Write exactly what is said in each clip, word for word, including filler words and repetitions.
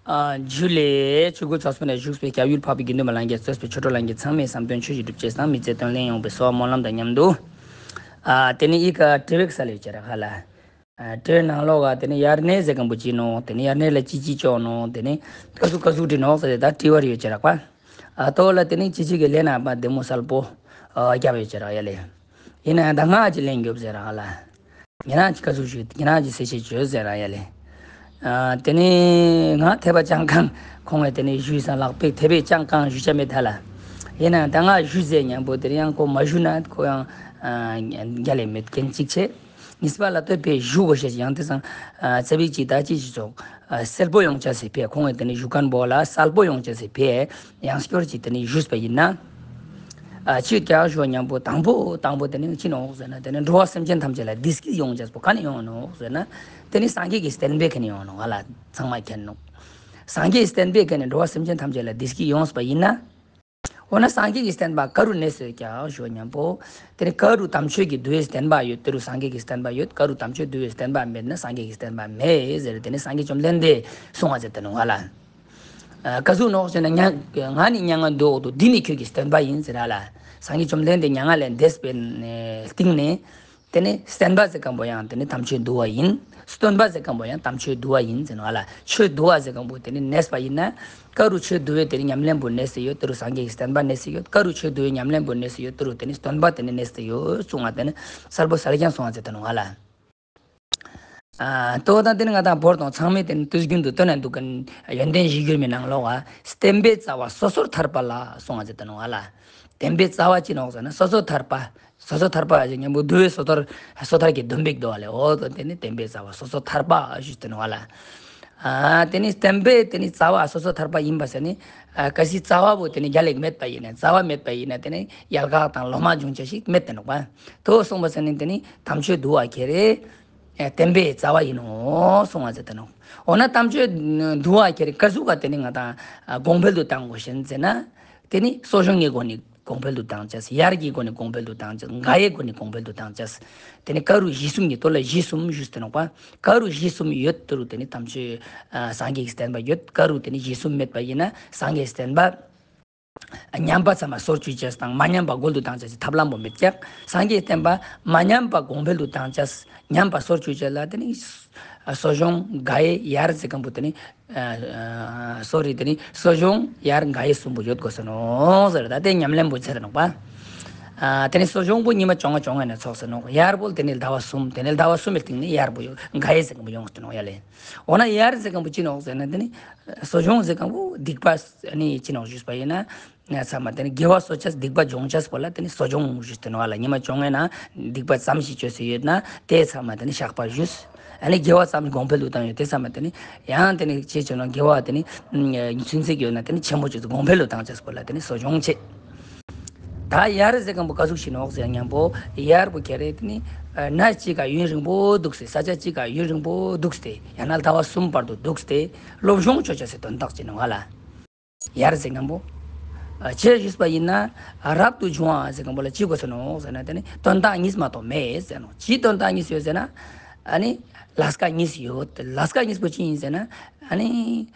ཨ། ཇུ་ལེ། ཆོས་སྐུ་ཚོགས་པ་ནས་བཞུགས་པའི་སྐྱབས་ཡུལ་འཕགས་པའི་དགེ་འདུན་པ་ལྷན་རྒྱས་གཙོས་པའི་ཆོས་གྲོགས་ལྷན་རྒྱས་ཚང་མས་བསམ་དོན་ཆོས་ཀྱི་སྒྲུབ་བྱེད་དང་མི་ཚེ་དོན་ལེན་ཡོང་བའི་གསོལ་བ་སྨོན་ལམ་དང་མཉམ་དུ། ཨ། དེ་ནས་ཨི་ཀ་དྲི་བ་ས་ལེ་ཡོད་ཅེ་ར་ཧ་ལ། ཨ། དྲི་བའི་ནང་ལོགས་ཀ་དེ་ནས་དབྱར་གནས་ཟེར་མཁན་པོ་ཅི་ནོ། དེ་ནས་དབྱར་གནས་ལ་ཅི་ཅི་ཅོ་ནོ། དེ་ནས་ཀ་ཟུག་ཀ་ཟུག་བྲིས་ནོ་ཟེར་ད་དྲི་བ་རེ་ཡོད་ཅེ་ར་པ། ཨ། ཏོ་ལ་དེ་ནས་ཅི་ཅི་གི་ལས་ན་པ་བདེ་མོ་གསལ་པོ། ཨ། རྒྱབ་ཡོད་ཅེ་ར་ཡ་ལེ། ཡིན་ན་ཡང་ད་ང་ཅི་ལན་རྒྱོབ་ཟེར་ར་ཧ་ལ། ཉེ་རང་གི་ཀ་ཟུག་ཞུ། ཉེ་རང་གི་གསལ་བཤད་བྱོས་ཟེར་ར་ཡ་ལེ། ཨ། དེ་ནས་ང་དད་པ་ཅང་གང་ཁོང་གིས་དེ་ནས་ཞུས་སང་ལག་པས་དད་པས་ཅང་གང་ཞུ་ཆ་མེད་ཐ་ལ། ཡིན་ན་ཡང་ད་ང་ཞུས་ཟེར་མཉམ་པོ་དེ་ཡང་ཁོ་མ་ཞུ་ན་ཁོ་ཡང་རྒྱ་ལས་མེད་མཁན་གཅིག་ཆེ། གཉིས་པ་ལ་ལྟོས་པས་ཞུ་དགོས་ཤེས་ཡང་དེ་སང་ཚེ་བིག་ཅིག་ད་ཅི་ཞིག་ཚོགས། ཨ། གསལ་པོ་ཡོང་ཆ་སི་ཕེ་ཁོང་གི་དེ་ནི་ཞུ་མཁན་པོ་ལ་གསལ་པོ་ཡོང་ཆ་སི་ཕེ་ཡང་སྐྱོར་གྱི་དེ་ནི་ཞུས་པ་ཡིན་ན། ཨ། ཆོས་ཀྱང་ཞུ་མཉམ་པོ་དང་པོ་དང་པོ་དེ་ནི་ཅི་ནོག་ཟེར་ན་དེ་ནི་འགྲོ་བ་སེམས་ཅན་ཐམས་ཅད་ལ་བདེ་སྐྱིད་ཡོང་ཆ་སི་པོ་ག་ནས་ཡོང་ནོག་ཟེར་ན། དེ་ནི་སངས་རྒྱས་ཀྱི་བསྟན་པའི་ཁ་ནས་ཡོང་ནོག་ང་ལ་ཚང་མ་མཁྱེན་ནོག་སངས་རྒྱས་ཀྱི་བསྟན་པའི་ཁ་ནས་འགྲོ་བ་སེམས་ཅན་ཐམས་ཅད་ལ་བདེ་སྐྱིད་ཡོང་སི་པ་ཡིན་ན། འོ་ན་སངས་རྒྱས་ཀྱི་བསྟན་པ་ག་རུ་གནས་སོ་ཀྱང་ཞུ་མཉམ་པོ། དེ་ནི་ག་རུ་དམ་ཆོས་ཀྱི་འདུལ་བའི་བསྟན་པ་ཡོད་དེ་རུ་སངས་རྒྱས་ཀྱི་བསྟན་པ་ཡོད། ག་རུ་དམ་ཆོས་འདུལ་བའི་བསྟན་པ་མེད་ན་སངས་རྒྱས་ཀྱི་བསྟན་པ་མེད་ཟེར་དེ་ནི་སངས་རྒྱས་བཅོམ་ལྡན་འདས་གསུང་བ་ཟེར་དེ་ནོ་ང་ལ། ཨ། ག་ཟུག་ནོག་ཟེར་ན་ང་ནི་མྱ་ངན་འདས་འོག་ཏུ་འདི་ནི་ཁྱོད་ཀྱི་བསྟན་པ་ཡིན་ཟེར་ར་ལ། སངས་རྒྱས་བཅོམ་ལྡན་འདས་མྱ་ངན་ལས་འདས་པའི་སྟེང་ནས། དེ་ནི་བསྟན་པ་ཟེར་མཁན་པོ་ཡང་དེ་ནི་དམ་ཆོས་འདུལ་བ་ཡིན། སྟོན་པ་ཟེར་མཁན་པོ་ཡང་དམ་ཆོས་འདུལ་བ་ཡིན་ཟེར་ནོ་ཨ་ལ། ཆོས་འདུལ་བ་ཟེར་མཁན་པོ་དེ་ནི་གནས་པ་ཡིན་ན། ག་རུ་ཆོས་འདུལ་བའི་དེ་ནི་ཉམས་ལེན་པོ་གནས་སུ་ཡོད་དེ་རུ་སངས་རྒྱས་ཀྱི་བསྟན་པ་གནས་སུ་ཡོད། ག་རུ་ཆོས་འདུལ་བའི་ཉམས་ལེན་པོ་གནས་སུ་ཡོད་དེ་རུ་དེ་ནི་སྟོན་པ་དེ་ནི་གནས་སུ་ཡོད་གསུང་བ་དེ་ནི་གསལ་པོ་གསལ་རྐྱང་གསུང་བ་ཟེར་དེ་ནོ་ཨ་ལ། ཨ། ཏོ་དང་དེ་ནི་ང་དང་བོར་དང་ཚང་མས་དེ་ནི་དུས་རྒྱུན་དུ་སྟོན་ནས་འདུག་གི། ཡོན་ཏན་གཞིར་གྱུར་མའི་ནང་ལོགས་ཨ། བསྟན་པའི་རྩ་བ་སོ་སོར་ཐར་པ་ལ་གསུང་བ་ཟེར་དེ་ནོ་ཨ་ལ། བསྟན་པའི་རྩ་བ་ཅི་ནོག་ཟེར་ན་སོ་སོར་ཐར་པ། སོ་སོར་ཐར་པ་ཞེས་ཉམ་པོ་འདུལ་བའི་སོ་ཐར། སོ་ཐར་གྱི་འདུན་པའི་འདུལ་བ་ལས་འོ་དོ་དེ་ནི་བསྟན་པའི་རྩ་བ་སོ་སོར་ཐར་པ་ཞུས་དེ་ནོ་ཨ་ལ། ཨ། དེ་ནི་བསྟན་པའི་དེ་ནི་རྩ་བ་སོ་སོར་ཐར་པ་ཡིན་པ་ཟེར་ནི། ཨ། གལ་སྲིད་རྩ་བ་པོ་དེ་ནི་རྒྱ་ལས་མེད་པ་ཡིན་ན་རྩ་བ་མེད་པ་ཡིན་ན་དེ་ནི་ཡལ་ག་དང་ལོ་མ་འབྱུང་ཆ་ཞིག་མེད་དེ་ནོག་པ། དོ་གསུངས་པ་ཟེར་ནི་དེ་ནི་དམ་ཆོས་འདུལ་བ་ཁྱེར་རེ། ཨ། བསྟན་པའི་རྩ་བ་ཡིན་ནོ་གསུང་བ་ཟེར་དེ་ནོ། འོ་ན་དམ་ཆོས་འདུལ་བ་ཁྱེར་རེ་ག་ཟུག་ག་དེ་ནི་ང་དང་གོང་འཕེལ་དུ་བཏང་དགོས་ཤེས་ཟེར་ན། དེ་ནི་གསོ་སྦྱོང་གི་སྒོ་ནས་གོང་འཕེལ་དུ་བཏང་བྱས། དབྱར་གྱི་སྒོ་ནས་གོང་འཕེལ་དུ་བཏང་བྱས། དགའ་བའི་སྒོ་ནས་གོང་འཕེལ་དུ་བཏང་བྱས། དེ་ནི་ག་རུ་གཞི་གསུམ་གྱི་དོ་ལ་གཞི་གསུམ་ཞུས་ཏེ་ནོག་པ། ག་རུ་གཞི་གསུམ་ཡོད་དེ་རུ་དེ་ནི་དམ་ཆོས། ཨ། སངས་རྒྱས་ཀྱི་བསྟན་པ་ཡོད། ག་རུ་དེ་ནི་གཞི་གསུམ་མེད་པ་ཡིན་ན་སངས་རྒྱས་བསྟན་པ་ཉམས་པ་ཚང་མ་སོར་ཆུད་བྱས་དང་མ་ཉམས་པ་རྒོལ་དུ་བཏང་བྱས་ཐབས་ལམ་པོ་མེད་ཀྱག་སངས་རྒྱས་བསྟན་པ་མ་ཉམས་པ་གོང་འཕེལ་དུ་བཏང་བྱས། ཉམས་པ་སོར་ཆུད་བྱས་ལ་དེ་ནི་གསོ་སྦྱོང་དགའ་བའི་དབྱར་ཟེར་མཁན་པོ་དེ་ནི། ཨ། སོ་རི་དེ་ནི་གསོ་སྦྱོང་དབྱར་དགའ་བའི་གསུམ་པོ་ཡོད་དགོས་སོ་ནོ་ཟེར། ད་དེ་ཉམས་ལེན་པོ་བྱེད་དེ་ནོག་པ། ཨ། དེ་ནི་གསོ་སྦྱོང་པོ་ཉི་མ་བཅོ་ལྔ་བཅོ་ལྔ་ནས་ཚོགས་སོ་ནོག་དབྱར་པོ་དེ་ནི་ཟླ་བ་གསུམ། དེ་ནི་ཟླ་བ་གསུམ་པའི་སྟེང་ནས་དབྱར་པོ་ཡོད། དགའ་བའི་ཟེར་མཁན་པོ་ཡོང་སོ་ནོག་ཡ་ལེ། འོ་ན་དབྱར་ཟེར་མཁན་པོ་ཅི་ནོག་ཟེར་ན་དེ་ནི་གསོ་སྦྱོང་ཟེར་མཁན་པོ་སྡིག་པ་ནི་ཅི་ནོག་ཞུས་པ་ཡིན་ན། ཚང་མ་དེ་ནི་དགེ་བ་གསོ་ཆས་སྡིག་པ་སྦྱོང་ཆས་པོ་ལ་དེ་ནི་གསོ་སྦྱོང་ཞུས་ཏེ་ནོག་ལ། ཉི་མ་བཅོ་ལྔ་ན་སྡིག་པ་ཙམ་ཞིག་བཅོས་སུ་ཡོད་ན་དེ་ཚང་མ་དེ་ནི་བཤགས་པ་ཞུས། ཨ་ནི་དགེ་བ་ཙམ་གོང་འཕེལ་དུ་བཏང་ཡོད་དེ་ཚང་མ་དེ་ནི་ཡང་དེ་ནི་ཅི་བྱས་ན་དགེ་བ་དེ་ནི་ཚུན་ཚིག་ཡོད་ན་དེ་ནི་ཆེན་པོ་བཅོས་སུ་གོང་འཕེལ་དུ་བཏང་ཆས་པོ་ལ་དེ་ནི་གསོ་སྦྱོང་བྱེད། ད་དབྱར་ཟེར་མཁན་པོ་ག་ཟུག་ཞིག་ནོག་ཟེར་མཉམ་པོ་དབྱར་པོ་ཁྱེར་རེ་དེ་ནི་གནས་གཅིག་ག་ཡུན་རིང་པོ་འདུག་སྟེ། ས་ཆ་གཅིག་ག་ཡུན་རིང་པོ་འདུག་སྟེ། ཡང་ན་ཟླ་བ་གསུམ་བར་དུ་འདུག་སྟེ་སློབ་སྦྱོང་བཅོ་ཆས་སི་དོན་དག་ཅིག་ནོག་ལ། དབྱར་ཟེར་མཁན་པོ། ཨ། ཅི་ཞུས་པ་ཡིན་ན། རབ་ཏུ་བྱུང་བ་ཟེར་མཁན་པོ་ལ་ཅི་དགོས་སོ་ནོག་ཟེར་ན་དེ་ནི་དོན་དག་གཉིས་མ་གཏོགས་མེད་ཟེར་ནོག་ཅིའི་དོན་དག་གཉིས་ཡོད་ཟེར་ན། ཨ་ནི་ལས་ཀ་གཉིས་ཡོད། ལས་ཀ་གཉིས་པོ་ཅི་ཡིན་ཟེར་ན། ཨ་ནི་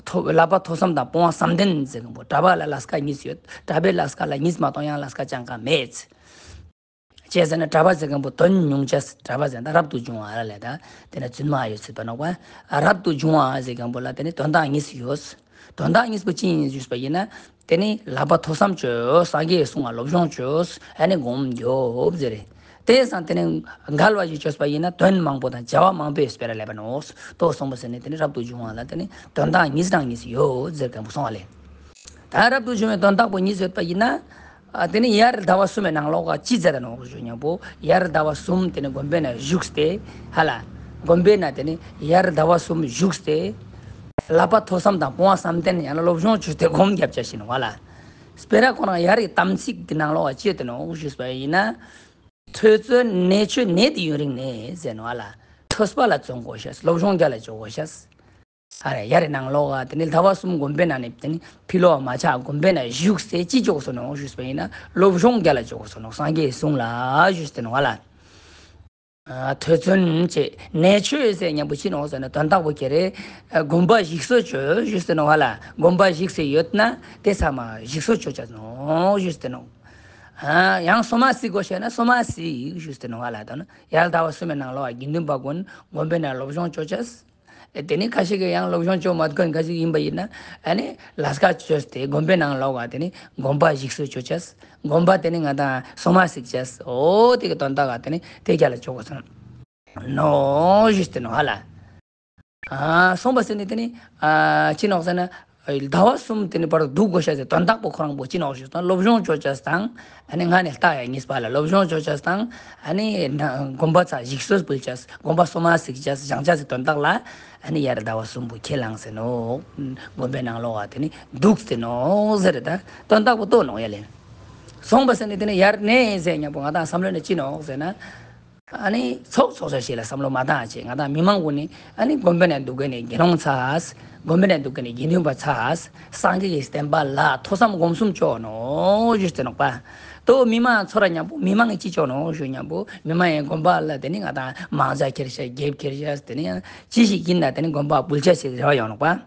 ཐོ་བསླབ་པ་ཐོས་བསམ་དང་སྤོང་བ་བསམ་གཏན་ཟེར་མཁན་པོ། གྲྭ་པ་ལ་ལས་ཀ་གཉིས་ཡོད། གྲྭ་པའི་ལས་ཀ་ལ་གཉིས་མ་གཏོགས་ཡང་ལས་ཀ་ཅང་གང་མེད། ཅི་ཟེར་ན་གྲྭ་པ་ཟེར་མཁན་པོ་དོན་ཉུང་ཆས། གྲྭ་པ་ཟེར་ན་རབ་ཏུ་བྱུང་བ་ལ་ལས་ད་དེ་ནི་རྫུན་མ་ཡོད་ཚུལ་པ་ནོག་པ། རབ་ཏུ་བྱུང་བ་ཟེར་མཁན་པོ་ལ་དེ་ནི་དོན་དག་གཉིས་ཡོད། དོན་དག་གཉིས་པོ་ཅི་ཡིན་ཞུས་པ་ཡིན་ན། དེ་ནི་བསླབ་པ་ཐོས་བསམ་བཅོས། སངས་རྒྱས་གསུང་བ་སློབ་སྦྱོང་བཅོས། ཨ་ནི་སྒོམ་རྒྱོབ་ཟེར་རེད། དེ་སང་དེ་ནི་འགལ་བ་ཞིག་བཅོས་པ་ཡིན་ན་དོན་མང་པོ་དང་བྱ་བ་མང་པོའི་སྤེ་ར་ལས་པ་ནོག་ཏོ་གསུངས་པ་ཟེར་ནས་དེ་ནི་རབ་ཏུ་བྱུང་བ་ལ་དེ་ནི་དོན་དག་གཉིས་རང་གཉིས་ཡོད་ཟེར་མཁན་པོ་སོང་བ་ལས། ད་རབ་ཏུ་བྱུང་བའི་དོན་དག་པོ་གཉིས་ཡོད་པ་ཡིན་ན། ཨ། དེ་ནི་དབྱར་ཟླ་བ་གསུམ་པའི་ནང་ལོགས་ཀ་ཅི་མཛད་ད་ནོག་ཞུ་མཉམ་པོ། དབྱར་ཟླ་བ་གསུམ་དེ་ནི་དགོན་པའི་ནང་བཞུགས་ཏེ། ཧ་ལ། དགོན་པའི་ནང་དེ་ནི་དབྱར་ཟླ་བ་གསུམ་བཞུགས་ཏེ། བསླབ་པ་ཐོས་བསམ་དང་སྤོང་བ་བསམ་གཏན། ཡང་ན་སློབ་སྦྱོང་བཅོས་ཏེ་སྒོམ་རྒྱབ་བྱ་ཞིག་ནོག་ལ། སྤེ་ར་ཁོ་རང་དབྱར་གྱི་དམ་ཚིག་གི་ནང་ལོགས་ཀ་ཅི་ཡོད་དེ་ནོག་ཞུས་པ་ཡིན་ན། ཐོས་བརྩོན་ནད་བཅོས་ནད་དེ་ཡུན་རིང་ནས་ཟེར་ནོག་ལ། ཐོས་པ་ལ་བརྩོན་དགོས་ཤེས། སློབ་སྦྱོང་རྒྱ་ལ་བཅོ་དགོས་ཤེས། ཨ་རེ། དབྱར་གྱི་ནང་ལོགས་ཀ་དེ་ནི་ཟླ་བ་གསུམ་དགོན་པའི་ནང་ནས་དེ་ནི་ཕྱི་ལོགས་མ་ཆགས་དགོན་པའི་ནང་བཞུགས་སེ་ཅི་བཅོས་སོ་ནོག་ཞུས་པ་ཡིན་ན་སློབ་སྦྱོང་རྒྱ་ལ་བཅོས་སོ་ནོག་སངས་རྒྱས་གསུང་ལ་ཞུས་ཏེ་ནོག་ལ། ཐོས་བརྩོན་བྱེད། གནས་མཆོད་ཟེར་མཉམ་པོ་ཅི་ནོག་ཟེར་ན་དོན་དག་པོ་ཁྱེད་རེ་དགོན་པ་ཞིག་གསོ་བྱོས་ཞུས་ཟེར་ནོག་ཧ་ལ། དགོན་པ་ཞིག་ཟེར་ཡོད་ན་དེ་ཚང་མ་ཞིག་གསོ་བྱོས་བྱས་ནོག་ཞུས་ཟེར་ནོག་ཡང་སོ་མ་ཟིག་དགོས་ཤེ་ན་སོ་མ་ཟིག་ཞུས་ཟེར་ནོག་ཧ་ལ། ད་ནི་ཡར་ཟླ་བ་གསུམ་པའི་ནང་ལོགས་དགེ་འདུན་པ་ཀུན་དགོན་པའི་ནང་སློབ་སྦྱོང་བྱོས་བྱས། དེ་ནི་ཁ་ཤས་ཀྱིས་ཡང་སློབ་སྦྱོང་བྱོས་མ་ཐུབ་མཁན་ཁ་ཤས་ཡིན་པ་ཡིན་ན་ཨ་ནི་ལས་ཀ་བྱོས་ཏེ་དགོན་པའི་ནང་ལོགས་ཀ་དེ་ནི་དགོན་པ་ཞིག་གསོ་བྱོས་བྱས། དགོན་པ་དེ་ནི་ང་དང་སོ་མ་ཟིག་བྱས། འོ་དེ་གི་དོན་དག་ག་དེ་ནི་དེ་རྒྱ་ལ་བྱོས་དགོས་སོང་ནོག་ཞུས་ཏེ་ནོག་ཧ་ལ། ཨ་སོང་པ་ཟེར་ནི་དེ་ནི་ཨ་ཅི་ནོག་ཟེར་ན་ཟླ་བ་གསུམ་དེ་ནི་བར་དུ་འདུག་དགོས་ཤ་ཟེར་དོན་དག་པོ་ཁོ་རང་པོ་ཅི་ནོག་ཞུས་དང་སློབ་སྦྱོང་བྱོས་བྱས་དང་། ཨ་ནི་ང་ནི་ལྟ་ཡ་གཉིས་པ་ལ་སློབ་སྦྱོང་བྱོས་བྱས་དང་། ཨ་ནི་ན་དགོན་པ་ཚ་ཞིག་གསོ་ཕུལ་བྱས་དགོན་པ་སོ་མ་ཟིག་བྱས་བཞེངས་བྱས་ཟེར་དོན་དག་ལ། ཨ་ནི་ཡར་ཟླ་བ་གསུམ་པོ་ཁས་བླངས་ཟེར་ནོག་དགོན་པའི་ནང་ལོགས་ཀ་དེ་ནི་འདུག་ཟེར་ནོག་ཟེར་རེད། ད་དོན་དག་པོ་ལྟོས་ནོག་ཡ་ལེ། སོང་པ་ཟེར་ནི་དེ་ནི་ཡར་ནས་ཟེར་མཉམ་པོ་ང་དང་བསམ་བློ་ནི་ཅི་ནོག་ཟེར་ན། ཨ་ནི་ཚོགས་ཚོགས་ས་ཞིག་ལ་བསམ་བློ་མ་བཏང་བྱས་ང་དང་མི་མང་ཀུན་ནི་ཨ་ནི་དགོན་པའི་ནང་འདུག་མཁན་ནི་དགེ་སློང་ཚ། དགོན་པའི་ནང་འདུག་མཁན་ནི་དགེ་འདུན་པ་ཚ། སངས་རྒྱས་ཀྱི་བསྟན་པ་ལ་ཐོས་བསམ་སྒོམ་གསུམ་བྱོས་ནོག་ཞུས་ཏེ་ནོག་པ། ཏོ་མི་མང་ཚོ་ར་མཉམ་པོ་མི་མང་གིས་ཅི་བྱོས་ནོག་ཞུས་མཉམ་པོ་མི་མང་ཡང་དགོན་པ་ལ་དེ་ནི་ང་དང་མང་ཇ་ཁྱེར་ཤ་རྒྱབ་ཁྱེར་ཤ་དེ་ནི་ཡང་ཅི་ཞིག་ཡིན་ན་དེ་ནི་དགོན་པ་ཕུལ་ཆ་ཞིག་རེ་བ་ཡོང་ནོག་པ།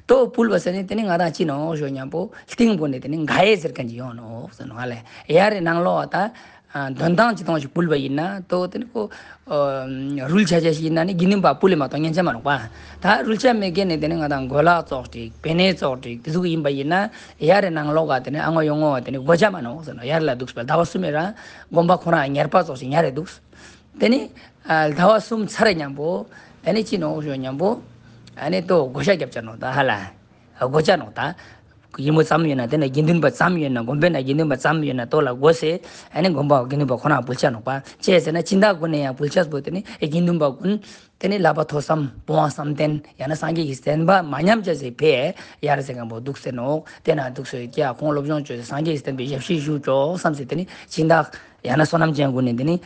ཏོ་ཕུལ་བ་ཟེར་ནི་དེ་ནི་ང་དང་ཅི་ནོག་ཞུས་མཉམ་པོ་སྟེང་པོ་ནས་དེ་ནི་ག་ཡེ་ཟེར་མཁན་ཅིག་ཡོང་ནོག་ཟེར་ནོག་ཧ་ལེ། ཡར་རི་ནང་ལོགས་ད། ཨ་འདོན་ཐང་ཅི་ཐོང་ཞིག་ཕུལ་བ་ཡིན་ན་ཏོ་དེ་ནི་ཁོ། ཨ་རུལ་ཆ་ཆ་ཞིག་ཡིན་ན་ནི་དགེ་འདུན་པ་ཕུལ་ལེ་མ་གཏོགས་ཉན་ཆ་མ་ནོག་པ། ད་རུལ་ཆ་མེད་མཁན་ནི་དེ་ནི་ང་དང་གོས་ལག་ཙོག་ཅིག་པེ་ནེ་ཙོག་ཅིག་དེ་ཟུག་ཡིན་པ་ཡིན་ན་ཡར་རི་ནང་ལོགས་ཀ་དེ་ནི་ཨ་ངོ་ཡོང་ངོ་བ་དེ་ནི་གོ་ཆ་མ་ནོག་ཟེར་ནོག་ཡར་ལ་འདུག་པ་ཟླ་བ་གསུམ་མེད་ར་དགོན་པ་ཁོ་རང་ཉར་པ་ཙོག་ཅིག་ཉར་རེ་འདུག་དེ་ནི་ཨ་ཟླ་བ་གསུམ་ཚར་མཉམ་པོ་ཨ་ནི་ཅི་ནོག་ཞུས་མཉམ་པོ་ཨ་ནི་ཏོ་གོ་ཆ་རྒྱབ་ཆ་ནོག་ད་ཧ་ལ། གོ་ཆ་ནོག་ད། ཡིན་མོ་ཙམ་ཡོད་ན་དེ་ན་དགེ་འདུན་པ་ཙམ་ཡོད་ན་དགོན་པའི་ན་དགེ་འདུན་པ་ཙམ་ཡོད་ན་ཏོ་ལ་གོ་སེ་ཨ་ནི་དགོན་པ་དགེ་འདུན་པ་ཁོ་རང་ཕུལ་ཆ་ནོག་པ། ཅི་ཟེར་ན་སྦྱིན་བདག་ཀུན་ནས་ཡང་ཕུལ་ཆ་པོ་དེ་ནི་དགེ་འདུན་པ་ཀུན་དེ་ནི་བསླབ་པ་ཐོས་བསམ་སྤོང་བ་བསམ་གཏན་ཡང་ན་སངས་རྒྱས་ཀྱི་བསྟན་པ་མ་ཉམས་ཆ་ཟེར་ཕེ་ཡར་ཟེར་མཁན་པོ་འདུག་སེ་ནོག་དེ་ན་འདུག་སེ་ཀྱ་ཁོང་སློབ་སྦྱོང་བྱོས་སངས་རྒྱས་ཀྱི་བསྟན་པའི་ཞབས་ཕྱི་ཞུ་ཆོག་བསམ་སེ་དེ་ནི་སྦྱིན་བདག་ཡང་ན་བསོད་ནམས་ཅན་ཀུན་ནས་དེ་ནི་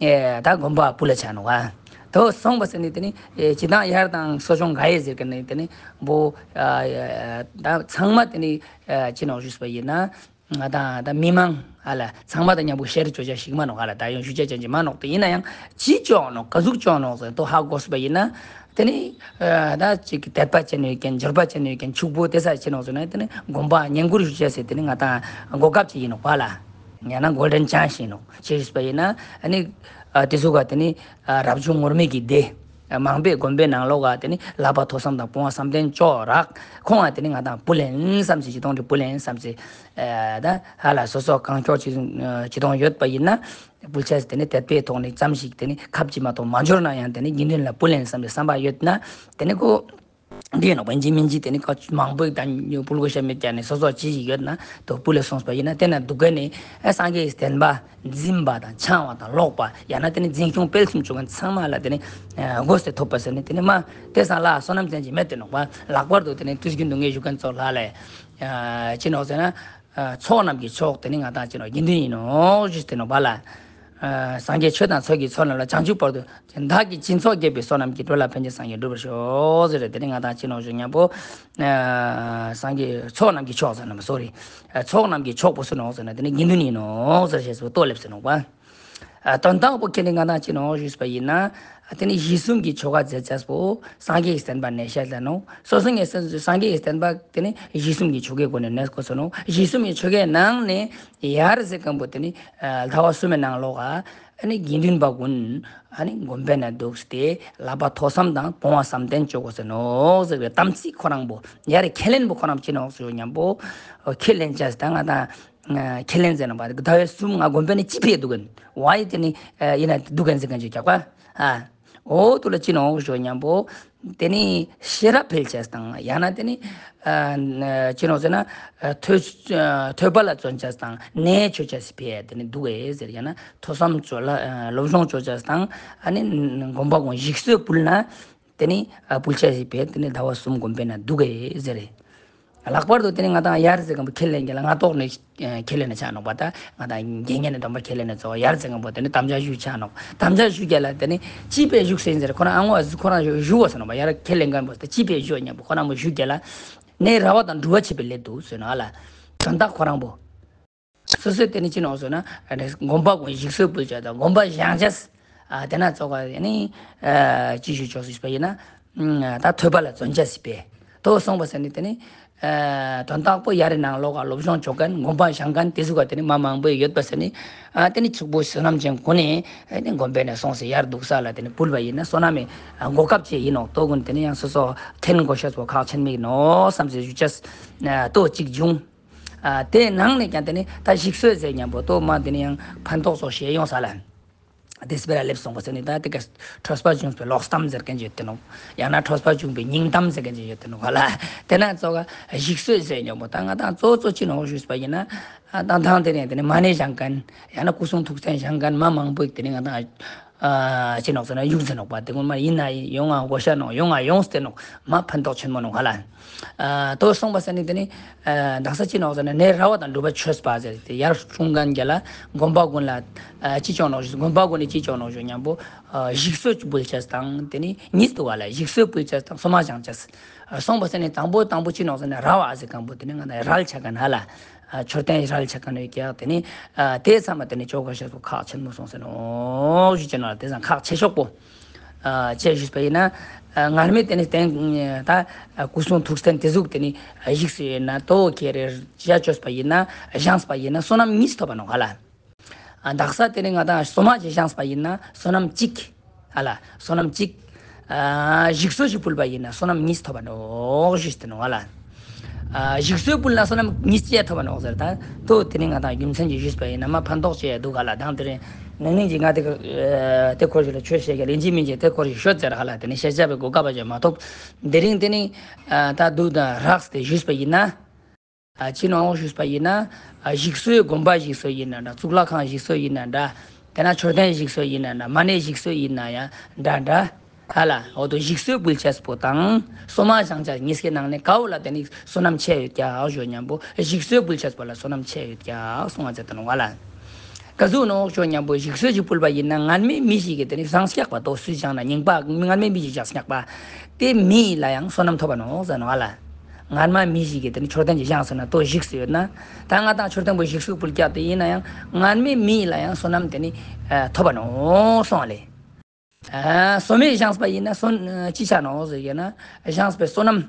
ཨེ་ད་དགོན་པ་ཕུལ་ལ་ཆ་ནོག་ཨ། དོ་སོང་པ་ཟེར་ནི་དེ་ནི་ཨེ་སྤྱི་བཏང་ཡར་དང་གསོ་སྦྱོང་ག་ཡེ་ཟེར་གི་ནི་དེ་ནི་བོ་ཨ་ཨ་ད་ཚང་མ་དེ་ནི་ཨ་ཅི་ནོག་ཞུས་པ་ཡིན་ན་ང་དང་ད་མི་མང་ཨ་ལ་ཚང་མ་དང་མཉམ་པོ་ཤེར་བྱོས་ཆ་ཞིག་མ་ནོག་ཨ་ལ། ད་ཡང་ཞུ་ཆ་ཅན་ཅིག་མ་ནོག་དེ་ཡིན་ན་ཡང་ཅི་བྱོས་ནོག་ག་ཟུག་བྱོས་ནོག་ཟེར་དོ་ཧ་གོ་སོང་པ་ཡིན་ན་དེ་ནི་ཨ་ད་ཅིག་དད་པ་ཅན་ཡོད་མཁན་འབྱོར་པ་ཅན་ཡོད་མཁན་ཕྱུག་པོ་དེ་ས་ཅི་ནོག་ཟེར་ན་དེ་ནི་དགོན་པ་བསྙེན་བཀུར་ཞུ་ཆ་ཟེར་དེ་ནི་ང་དང་གོ་སྐབས་ཅིག་ཡིན་ནོག་པ་ལ། ཡང་ན་གོལ་ཌན་ཅཱནས་ཡིན་ནོག་ཅི་ཞུས་པ་ཡིན་ན་ཨ་ནི་ཨ་དེ་ཚོ་ག་དེ་ནི་ཨ་རབ་བྱུང་ངུར་སྨྲིག་གི་སྡེ་མང་པོས་དགོན་པའི་ནང་ལོགས་ག་དེ་ནི་བསླབ་པ་ཐོས་བསམ་དང་སྤོང་བ་བསམ་གཏན་ཅོག་རག་ཁོང་ང་དེ་ནི་ང་དང་ཕུལ་ལེན་བསམ་སེ་ཅི་ཐོང་དེ་ཕུལ་ལེན་བསམ་སེ་ཨ་ད་ཧ་ལ་སོ་སོ་གང་ལྕོགས་ཅི་ཅི་ཐོང་ཡོད་པ་ཡིན་ན་ཕུལ་ཆ་དེ་ནི་དད་པའི་ཐོག་ནས་ཙམ་ཞིག་དེ་ནི་ཁབ་ཅིག་མ་གཏོགས་མ་འབྱོར་ན་ཡང་དེ་ནི་དགེ་འདུན་ལ་ཕུལ་ལེན་བསམ་སེ་བསམ་པ་ཡོད་ན་དེ་ནི་ཁོ། འདི་ཡིན་ནོག་པ་ཡིན་གཅིག་མིན་གཅིག་དེ་ནི་ཁ་མང་པོ་དང་ཉོ་ཕུལ་དགོས་ཤ་མེད་ཀྱང་ནི་སོ་སོ་ཅི་ཞིག་ཡོད་ན་དོ་ཕུལ་ལེ་སོང་པ་ཡིན་ན་དེ་ན་འདུག་ག་ནི་ཨ་སངས་རྒྱས་ཀྱི་བསྟན་པ་འཛིན་པ་དང་འཆང་བ་དང་ཀློག་པ་ཡང་ན་དེ་ནི་འཛིན་སྐྱོང་སྤེལ་གསུམ་བྱུང་མཁན་ཚང་མ་ལ་དེ་ནི་ཨ་དགོས་ཏེ་ཐོབ་པ་ཟེར་ནི་དེ་ནི་མ་དེ་སང་ལ་བསོད་ནམས་ཅན་ཅིག་མེད་དེ་ནོག་པ། ལྷག་པར་དུ་དེ་ནི་དུས་རྒྱུན་དུ་ངས་ཞུ་མཁན་ཚོ་ལ་ལས་ཨ་ཅི་ནོག་ཟེར་ན། ཨ་ཚོགས་རྣམས་ཀྱི་མཆོག་དེ་ནི་ང་དང་ཅི་ནོག་དགེ་འདུན་ཡིན་ནོག་ཞུས་ཏེ་ནོག་པ་ལ། ཨ་སངས་རྒྱས་ཆོས་དང་ཚོགས་ཀྱི་མཆོག་རྣམས་ལ་བྱང་ཆུབ་བར་དུ་བདག་གིས་སྦྱིན་སོགས་བགྱིས་པའི་བསོད་ནམས་ཀྱིས། འགྲོ་ལ་ཕན་ཕྱིར་སངས་རྒྱས་འགྲུབ་པར་ཤོག་ཟེར་རེ་དེ་ནི་ང་དང་ཅི་ནོག་ཞུ་མཉམ་པོ། ཨ་སངས་རྒྱས་ཚོགས་རྣམས་ཀྱི་མཆོག་ཟེར་ན་མ་སོ་རི། ཨ་ཚོགས་རྣམས་ཀྱི་མཆོག་པོ་སུ་ནོག་ཟེར་ན་དེ་ནི་དགེ་འདུན་ཡིན་ནོག་ཟེར་ཞེས་སུ་ལྟོ་ལེབ་ཟེར་ནོག་པ། ཨ་དོན་དག་པོ་ཁྱེད་ནི་ང་དང་ཅི་ནོག་ཞུས་པ་ཡིན་ན། ཨ་དེ་ནི་གཞི་གསུམ་གྱི་ཆོ་ག་མཛད་བྱས་པོ་སངས་རྒྱས་ཀྱི་བསྟན་པ་གནས་བཤད་ལ་ནོག་སོ་སོ་ངས་སངས་རྒྱས་ཀྱི་བསྟན་པ་དེ་ནི་གཞི་གསུམ་གྱི་ཆོ་གའི་སྒོ་ནས་གནས་དགོས་སོ་ནོག་གཞི་གསུམ་གྱི་ཆོ་གའི་ནང་ནས་ཡར་ཟེར་མཁན་པོ་དེ་ནི་ཨ་ཟླ་བ་གསུམ་པའི་ནང་ལོགས་ཨ་ནི་དགེ་འདུན་པ་ཀུན་ཨ་ནི་དགོན་པའི་ནང་འདུག་སྟེ་བསླབ་པ་ཐོས་བསམ་དང་སྤོང་བ་བསམ་གཏན་བྱེད་དགོས་སོ་ནོག་ཟེར་བའི་དམ་ཚིག་ཁོ་རང་པོ་ཡར་ཁས་ལེན་པོ་ཁོ་རང་ཅི་ནོག་ཞུ་མཉམ་པོ་ཁས་ལེན་བྱས་ད་ང་དང་ཁས་ལེན་ཟེར་ན་པ་ཟླ་བ་གསུམ་ང་དགོན་པའི་ནང་ཅི་ཕེ་འདུག་གིན་ཝའི་དེ་ནི་ཡིན་ན་འདུག་གིན་ཟེར་མཁན་ཅིག་རྒྱག་པ། ཨ། འོ་དུ་ལ་ཅི་ནོག་ཞུ་མཉམ་པོ། དེ་ནི་ཤེས་རབ་འཕེལ་ཆས་དང་ཡང་ན་དེ་ནི་ཨ་ཅི་ནོག་ཟེར་ན་ཨ་ཐོས་ཨ་ཐོས་པ་ལ་བརྩོན་ཆས་དང་གནས་ཆོས་ཆས་སི་ཕེ་དེ་ནི་འདུག་གེ་ཟེར་ཡང་ན་ཐོས་བསམ་ཆོས་ལ་ཨ་སློབ་སྦྱོང་ཆོས་ཆས་དང་ཨ་ནི་དགོན་པ་ཀུན་ཞིག་གསོ་ཕུལ་ན་དེ་ནི་ཨ་ཕུལ་ཆས་སི་ཕེ་དེ་ནི་ཟླ་བ་གསུམ་དགོན་པའི་ནང་འདུག་གེ་ཟེར། ལྷག་པར་དུ་དེ་ནི་ང་དང་ཡར་ཟེར་མཁན་པོ་ཁས་ལེན་གྱི་ལ་སྔ་ཐོག་ནས་ཁས་ལེན་ན་ཆ་ནོག་པ། ད་ང་དང་དགེ་བསྙེན་ནས་སྡོམ་པ་ཁས་ལེན་ན་གཙོ་བོ་ཡར་ཟེར་མཁན་པོ་དེ་ནི་དམ་བཅའ་ཞུ་ཆ་ནོག་དམ་བཅའ་ཞུ་གྱི་ལ་དེ་ནི་ཅི་ཕེ་ཞུགས་ཟེར་ཟེར་ཁོ་རང་ཨ་ངོ་ཨ་ཟི་ཁོ་རང་ཞུ་ཞུ་བ་ཟེར་ནོག་པ། ཡར་ཁས་ལེན་མཁན་པོ་དེ་ཅི་ཕེ་ཞུ་མཉམ་པོ་ཁོ་རང་མོ་ཞུ་གྱི་ལ་ནས་ར་བ་དང་འགྲུལ་བ་བྱེད་པའི་ལས་འདུག་ཟེར་ནོག་ཨ་ལ། དོན་དག་ཁོ་རང་པོ། སོ་སོས་དེ་ནི་ཅི་ནོག་ཟེར་ན་དགོན་པ་ཀུན་ཞིག་གསོ་ཕུལ་ཆས་དང་དགོན་པ་བཞེངས་ཆས། ཨ་དེ་ན་ཙོགས་ཀ་ནི་ཅི་ཞུ་ཆོག་ཟེར་བ་ཡིན་ན། ད་ཐོས་པ་ལ་བརྩོན་བྱ་སྲིད་པས། དོ་གསུངས་པ་ཟེར་ནི་དེ་ནི། དོན་དག་པོ་ཡ་རེ་ནང་ལོགས་ཀ་སློབ་སྦྱོང་བྱོག་མཁན་དགོངས་པ་བཞེས་མཁན་དེ་ཟུག་ག་དེ་ནི་མ་མང་པོ་ཡོད་པ་ཟེར་ནི། ཨ་དེ་ནི་ཕྱུག་པོ་བསོད་ནམས་ཅན་ཀུན་ནས་དེ་ནི་དགོན་པའི་ནས་སོང་ཟེར་ཡར་འདུག་ས་ལ་དེ་ནི་ཕུལ་བ་ཡིན་ན་བསོད་ནམས་མེད་གོ་སྐབས་ཅིག་ཡིན་ནོག་དོ་ཀུན་དེ་ནི་ཡང་སོ་སོ་འཐེན་དགོས་ཤེས་པོ་ཁག་ཆེན་མིག་ནོ་བསམ་ཟེར་ཞུ་ཅེས་དོ་གཅིག་བྱུང་། ཨ་དེ་ནང་ནས་ཀྱང་དེ་ནི་ད་ཞིག་གསོས་ཟེར་མཉམ་པོ་དོ་མ་དེ་ནི་ཡང་ཕན་ཐོགས་སོགས་བཤད་ཡོང་ས་ལ། དེ་སྤེ་ར་ལེབ་སོང་པ་ཟེར་ནི་ད་དེ་ག་ཁྲོས་པ་བྱུང་བའི་ལོག་གཏམ་ཟེར་མཁན་ཅིག་ཡོད་དེ་ནོ། ཡང་ན་ཁྲོས་པ་བྱུང་བའི་སྙིང་གཏམ་ཟེར་མཁན་ཅིག་ཡོད་དེ་ནོ་ག་ལ། དེ་ན་ཙོགས་ག་ཞིག་གསོས་ཟེར་མཉམ་པོ་ད་ང་དང་གཙོ་གཙོ་ཅི་ནོ་ཞུས་པ་ཡིན་ན། ཨ་དང་དང་དེ་ནས་དེ་ནི་མ་ཎི་བགྲང་མཁན་ཡང་ན་སྐུ་གསུང་ཐུགས་རྟེན་བགྲང་མཁན་མ་མང་པོ་ཡིན་དེ་ནི་ང་དང་། ཨ་ཅི་ནོག་ཟེར་ན་ཡུག་ཟེར་ནོག་པ་དེ་ཀུན་མ་ཡིན་ན་ཡོང་ང་དགོས་ཤ་ནོག་ཡོང་ང་ཡོང་སྟེ་ནོག་མ་ཕན་ཐོགས་ཆེན་མོ་ནོག་ཧ་ལ། ཨ་དོ་གསུངས་པ་ཟེར་ནི་དེ་ནི། ཨ་དག་ས་ཅི་ནོག་ཟེར་ན་ནས་ར་བ་དང་སྒྲུབ་པ་ཆོས་པ་ཟེར་ཏེ་ཡར་སྲུང་མཁན་རྒྱ་ལ་དགོན་པ་ཀུན་ལ་ཨ་ཅི་ཅོག་ནོག་ཞུ་དགོན་པ་ཀུན་ནི་ཅི་ཅོག་ནོག་ཞུ་མཉམ་པོ། ཨ་ཞིག་གསོ་འབུལ་ཆས་དང་དེ་ནི་གཉིས་འདུག་ག་ལ་ཞིག་གསོ་འབུལ་ཆས་དང་སོ་མ་བགྲང་ཆས། ཨ་གསུངས་པ་ཟེར་ནི་དང་པོ་དང་པོ་ཅི་ནོག་ཟེར་ན་ར་བ་ཟེར་མཁན་པོ་དེ་ནི་ང་ན་རལ་ཆ་མཁན་ཧ་ལ། ཨ་མཆོད་རྟེན་རལ་ཆ་མཁན་ཡོད་ཀྱག་དེ་ནི། ཨ་དེ་ཚང་མ་དེ་ནི་ཅོག་ག་ཤ་སོ་ཁག་ཆེན་མོ་སོང་ཟེར་ནོག་ཞུ་ཅེ་ན་ལ་དེ་ཚང་ཁག་ཆེ་ཤོག་པོ། ཨ་ཅེས་ཞུས་པ་ཡིན་ན། ཨ་སྔར་མེད་དེ་ནི་བསྟན་ད་སྐུ་གསུང་ཐུགས་རྟེན་དེ་ཟུག་དེ་ནི་བཞུགས་སུ་ཡོད་ན་དོ་ཁྱེད་རེ་ཇ་བཅོས་པ་ཡིན་ན་བཞེངས་པ་ཡིན་ན་བསོད་ནམས་གཉིས་ཐོབ་པ་ནོག་ག་ལ། ཨ་དག་ས་དེ་ནི་ང་དང་སོ་མ་ཅིག་བཞེངས་པ་ཡིན་ན་བསོད་ནམས་གཅིག་ཨ་ལ་བསོད་ནམས་གཅིག་ཨ་ཞིག་གསོ་ཞིག་ཕུལ་བ་ཡིན་ན་བསོད་ནམས་གཉིས་ཐོབ་པ་ནོག་ཞུས་ཏེ་ནོག་ཨ་ལ། ཨ་ཞིག་གསོ་ཕུལ་ན་བསོད་ནམས་གཉིས་བཅས་ཐོབ་པ་ནོག་ཟེར་ད་དོ་དེ་ནི་ང་དང་རྒྱུ་མཚན་གྱིས་ཞུས་པ་ཡིན་ན་མ་ཕན་ཐོགས་ཅེས་འདུག་ག་ལ། དང་དེ་རིང་ནིང་ནིང་གི་ང་དེ་ག་དེ་ཁོར་ཞིག་ལ་ཆོས་བཤད་ག་ལེན་གྱི་མིན་གྱི་དེ་ཁོར་ཞིག་ཤོད་ཟེར་ཧ་ལ་དེ་ནི་བཤད་བྱ་བའི་གོ་སྐབས་ཅིག་མ་ཐོབ། དེ་རིང་དེ་ནི་ཨ་ད་འདུག་དང་རགས་ཏེ་ཞུས་པ་ཡིན་ན། ཨ་ཅི་ནོག་ཞུས་པ་ཡིན་ན། ཨ་ཞིག་གསོའི་དགོན་པ་ཞིག་གསོ་ཡིན་ན་འདྲ། གཙུག་ལག་ཁང་ཞིག་གསོ་ཡིན་ན་འདྲ། དེ་ན་མཆོད་རྟེན་ཞིག་གསོ་ཡིན་ན་འདྲ། མ་ཎི་ཞིག་གསོ་ཡིན་ན་ཡང་འདྲ་འདྲ། ཧ་ལ་འོ་དོ་ཞིག་གསོ་འབུལ་ཆས་པོ་དང་སོ་མ་བགྲང་ཆས་གཉིས་ཀའི་ནང་ནས་ག་བོ་ལ་དེ་ནི་བསོད་ནམས་ཆེ་ཡོད་ཀྱག་ཞུ་མཉམ་པོ་ཞིག་གསོ་འབུལ་ཆས་པོ་ལ་བསོད་ནམས་ཆེ་ཡོད་ཀྱག་གསུང་བ་མཛད་དོ་ནོག་ལ། ག་ཟུག་ནོག་ཞུ་མཉམ་པོ་ཞིག་གསོ་ཞིག་ཕུལ་བ་ཡིན་ན་ངན་མེད་མི་ཞིག་གིས་དེ་ནི་བཟང་སྐྱག་པ་དོ་སུས་བགྲངས་ན་རྙིང་པ་ངན་མེད་མི་ཞིག་བགྲངས་སྐྱག་པ་དེ་མི་ལ་ཡང་བསོད་ནམས་ཐོབ་པ་ནོག་ཟེར་ནོག་ལ། ངན་མ་མི་ཞིག་གིས་དེ་ནི་མཆོད་རྟེན་ཅིག་བཞེངས་ཟེར་ན་དོ་ཞིག་གསོ་ཡོད་ན། ད་ང་དང་མཆོད་རྟེན་པོ་ཞིག་གསོ་ཕུལ་སྐྱག་དེ་ཡིན་ན་ཡང་ངན་མེད་མི་ལ་ཡང་བསོད་ནམས་དེ་ནི་ཐོབ་པ་ནོག་སོང་ལེ། ཨ་སོ་མའི་བཞེངས་པ་ཡིན་ན་སོ་ཅི་ཆ་ནོག་ཟེར་ཡོད་ན་བཞེངས་པའི་བསོད་ནམས།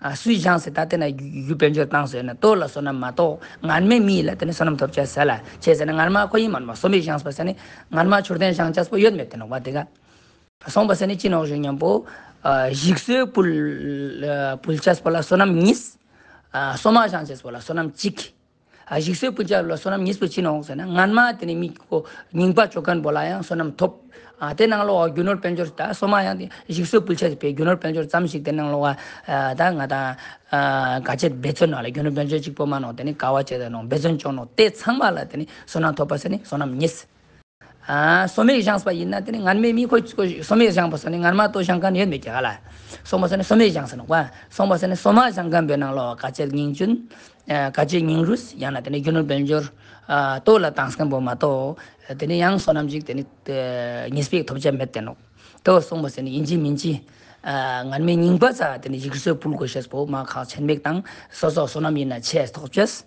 ཨ་སུས་བཞེངས་ཟེར་ད་དེ་ན་རྒྱུ་དཔལ་འབྱོར་བཏང་ཟེར་ན་དོ་ལ་བསོད་ནམས་མ་གཏོགས་ངན་མེད་མི་ལ་དེ་ནི་བསོད་ནམས་ཐོབ་ཆ་ཟེར་ལ་ཆེ་ཟེར་ན་ངན་མ་ཁོ་ཡིན་མ་ནོག་སོ་མའི་བཞེངས་པ་ཟེར་ནི་ངན་མ་མཆོད་རྟེན་བཞེངས་ཆས་པོ་ཡོད་མེད་དེ་ནོག་པ་དེ་ག་སོང་པ་ཟེར་ནི་ཅི་ནོག་ཞུ་མཉམ་པོ། ཨ་ཞིག་གསོ་ཕུལ། ཨ་ཕུལ་ཆས་པོ་ལ་བསོད་ནམས་གཉིས། ཨ་སོ་མ་བཞེངས་ཆས་པོ་ལ་བསོད་ནམས་གཅིག་ཨ་ཞིག་གསོ་ཕུལ་ཆས་པོ་ལ་བསོད་ནམས་གཉིས་པོ་ཅི་ནོག་ཟེར་ན་ངན་མ་དེ་ནི་མི་ཁོ་རྙིང་པ་བཅོ་མཁན་པོ་ལ་ཡང་བསོད་ནམས་ཐོབ། ཨ་དེ་ནང་ལོགས་རྒྱུ་ནོར་དཔལ་འབྱོར་ད་སོ་མ་ཡང་དེ་ཞིག་གསོ་ཕུལ་ཆས་པའི་རྒྱུ་ནོར་དཔལ་འབྱོར་ཙམ་ཞིག་དེ་ནང་ལོགས་ཨ་ད་ང་དང་ཨ་ག་ཅེ་འབད་བརྩོན་ནང་ལ་རྒྱུ་ནོར་དཔལ་འབྱོར་གཅིག་པོ་མ་ནོག་དེ་ནི་དཀའ་བ་སྤྱད་དེ་ནོག་འབད་བརྩོན་བཅོ་ནོག་དེ་ཚང་མ་ལ་དེ་ནི་བསོད་ནམས་ཐོབ་པ་ཟེར་ནི་བསོད་ནམས་གཉིས། ཨ་སོ་མའི་བཞེངས་པ་ཡིན་ན་དེ་ནི་ངན་མེད་མི་ཁོ་ཁོ་སོ་མའི་བཞེངས་པ་སོ་ནི་ངན་མ་དོ་བཞེངས་མཁན་ཡོད་མེད་ཀྱི་ཧ་ལ། སོ་མ་སོ་ནི་སོ་མའི་བཞེངས་ཟེར་ནོག་པ། སོ་མ་སོ་ནི་སོ་མ་བཞེངས་མཁན་པའི་ནང་ལོགས་དཀའ་སྤྱད་རྙིང་རྒྱུན། ཨ་དཀའ་སྤྱད་རྙིང་རུས་ཡང་ན་དེ་ནི་རྒྱུ་ནོར་དཔལ་འབྱོར། ཨ་དོ་ལ་བཏང་མཁན་པོ་མ་གཏོགས། དེ་ནི་ཡང་བསོད་ནམས་ཅིག་དེ་ནི་ཨ་གཉིས་པའི་ཐོབ་ཆ་མེད་དེ་ནོག་དོ་སོང་པ་སོ་ནི་ཡིན་གཅིག་མིན་གཅིག་ཨ་ངན་མེད་རྙིང་པ་ཚ་དེ་ནི་ཞིག་གསོ་ཕུལ་དགོས་ཤེས་པོ་མ་ཁག་ཆེན་མེད་དང་སོ་སོ་བསོད་ནམས་ཡིན་ན་ཆེ་ཐོག་ཆེས།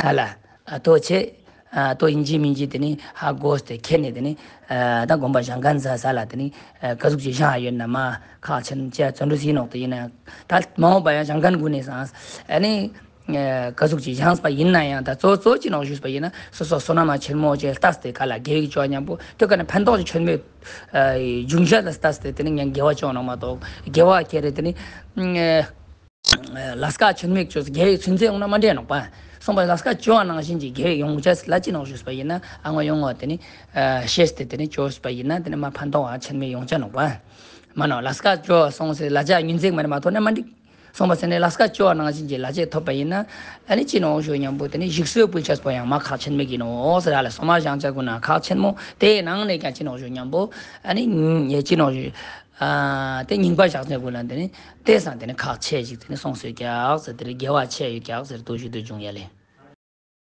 ཧ་ལ། ཨ་ཏོ་ཆེ། ཨ་ཏོ་ཡིན་གཅིག་མིན་གཅིག་དེ་ནི་ཧ་གོ་སྟེ་ཁྱེར་ནས་དེ་ནི། ཨ་ད་དགོན་པ་བཞེངས་མཁན་ཟ་ས་ལ་དེ་ནི། ཨ་ག་ཟུག་ཅིག་བཞེངས་ཡོད་ན་མ་ཁག་ཆེན་ཆེ་བརྩོན་འགྲུས་ཡིན་ནོག་དེ་ཡིན་ན། ད་མ་འོངས་པ་ཡང་བཞེངས་མཁན་ཀུན་ནས་སང་། ཨ་ནི། ཨ་ག་ཟུག་ཅིག་བཞེངས་པ་ཡིན་ན་ཡང་ད་གཙོ་གཙོ་ཅི་ནོག་ཞུས་པ་ཡིན་ན་སོ་སོ་བསོད་ནམས་ཆེན་མོ་ཅིག་ལྟས་ཏེ་ག་ལ་དགེ་བའི་ཆོས་མཉམ་པོ་དེ་ག་ནས་ཕན་ཐོགས་ཅིག་ཆོད་མེད། ཨ་འབྱུང་བཞག་ལ་ལྟས་ཏེ་དེ་ནི་ངས་དགེ་བ་བཅོ་ནོག་མ་གཏོགས་དགེ་བ་ཁྱེར་རེ་དེ་ནི། ཨ། ལས་ཀ་ཆེན་མོ་ཅོས་དགེ་བའི་ཚུན་ཚོད་ཡོང་ན་མ་འདྲེན་ནོག་པ། སོང་པ་ལས་ཀ་ཅོ་བ་ནང་བཞིན་གྱི་དགེ་བའི་ཡོང་ཆ་ལ་ཅི་ནོག་ཞུས་པ་ཡིན་ན་ཨ་ངོ་ཡོང་ངོ་དེ་ནི། ཨ་ཤེས་ཏེ་དེ་ནི་ཅོས་པ་ཡིན་ན་དེ་ནི་མ་ཕན་ཐོགས་ཨ་ཆེན་མོ་ཡོང་ཆ་ནོག་པ། མ་ནོག་ལས་ཀ་ཅོ་བ་སོང་སེ་ལ་ཅག་ཉུན་ཚེག་མ་རེ་མ་ཐོན་ན་མ་འགྲིག་སོང་པ་སེ་ནི་ལས་ཀ་ཅོ་བ་ནང་བཞིན་གྱི་ལ་ཅག་ཐོབ་པ་ཡིན་ན་ཨ་ནི་ཅི་ནོག་ཞུ་མཉམ་པོ་དེ་ནི་ཞིག་གསོ་ཕུལ་ཆས་པོ་ཡང་མ་ཁག་ཆེན་མོ་གི་ནོག་ཟེར་ཨ་ལ་སོ་མ་བཞེངས་ཆ་ཀུན་ན་ཁག་ཆེན་མོ་དེའི་ནང་ནས་ཀྱང་ཅི་ནོག་ཞུ་མཉམ་པོ་ཨ་ནི་ཅི་ནོག་ཞུ། ཨ་དེ་རྙིང་པ་བཞག་ཚད་ཀུན་ལ་དེ་ནི་དེ་སང་དེ་ནི་ཁག་ཆེ་ཞིག་དེ་ནི་སོང་སོས་ཀྱག་ཟེར་དེ་ནི་དགེ་བ་ཆེ་ཡོད་ཀྱག་ཟེར་དུ་ཞུ་དུ་བྱུང་ཡ་ལེ།